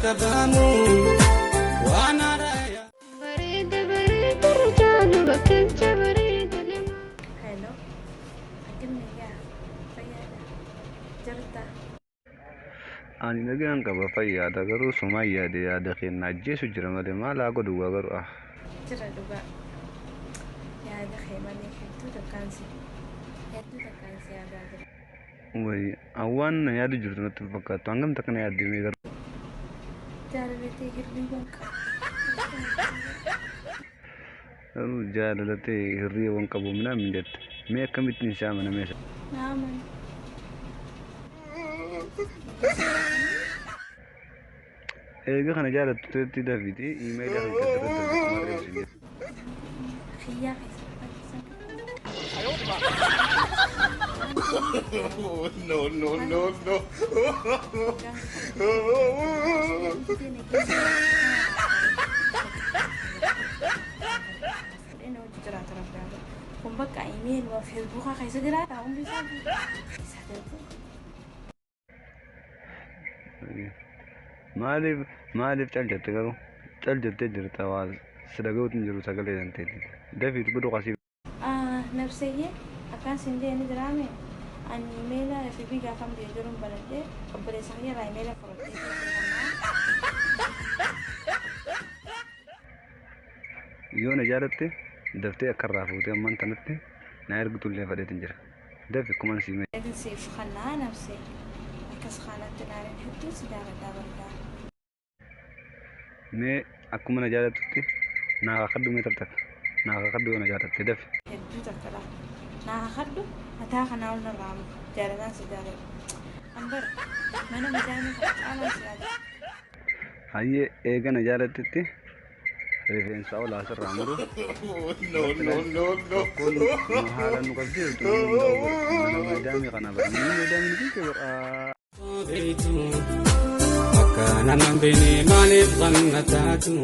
qabamu waan haaraya. Bareeda bareeda rajaanu bakkalcha bareeda lama. Hello. Akkam nagaa? Fayyaadha? Jirta? Ani nagaan qaba fayyaadha garuu sumaan yaade yaada keen na ajjeesu jira malee maal haa godhu gaa garuu ah. Jira dhugaa. Yaada kee malee hedduu takkaan si hedduu takkaan si yaadaa jira. Way an waan na yaadu jirtu natti hin fakkaattu hangam takka na yaadde mee garuu. Jaalala tee hirriiba hin qabu. Garuu jaalala tee hirriiba hin qabu minaamin jette mee akkamittiin si amana mee. Na amani. Eega kana jaalattu teetti dafiiti iimeela kan keessa irratti darbittu marree isin jedhe. Kiyyaa keessa barbaachisan. No, no, no, no. Fudhee hojii jiraata rabbi haa godhu. Kun bakka iimeeluma feesbuukaa keessa jiraata hundi isaa isa darbu. Maaliif maaliif cal jette garuu cal jettee jirta waa si dhaga'uutu hin jiru sagalee tanteeti dafiitu godhu qasii. Nabseyyee akkaan siin jee ni jiraame ani iimeela FB gaafan biyya jiruun banadhee obboleessa kiyya irraa iimeela fudhadhee fayyadamaa. Yoo na jaalatte daftee akka irraa fuutee ammaan tanatti na ergitullee fadheetin jira. Dafi akkuman sii mee. Eetin siif kannaa nabsee. Akkas kaanatti naarin hedduun si jaaladhaa bargaa. Mee akkuma na jaalattutti naa kakadhu mee takka naa kakadhu yoo na jaalatte dafi. Hedduu takka laa. Naa kakadhu mataa kanaa ol narraa muka jaalalaan si jaaladha. An bara mana madaamii kana caalaan si yaada. Hayyee eega na jaalattetti rifeensa ol asirraa muru. No, no, no, no. Rakkoon nu haala nu qabdee jirtu nu danda'u mana madaamii kana bara manni madaamii nu qabdee bara. Akka nama hin beekne maaliif qanna taatu?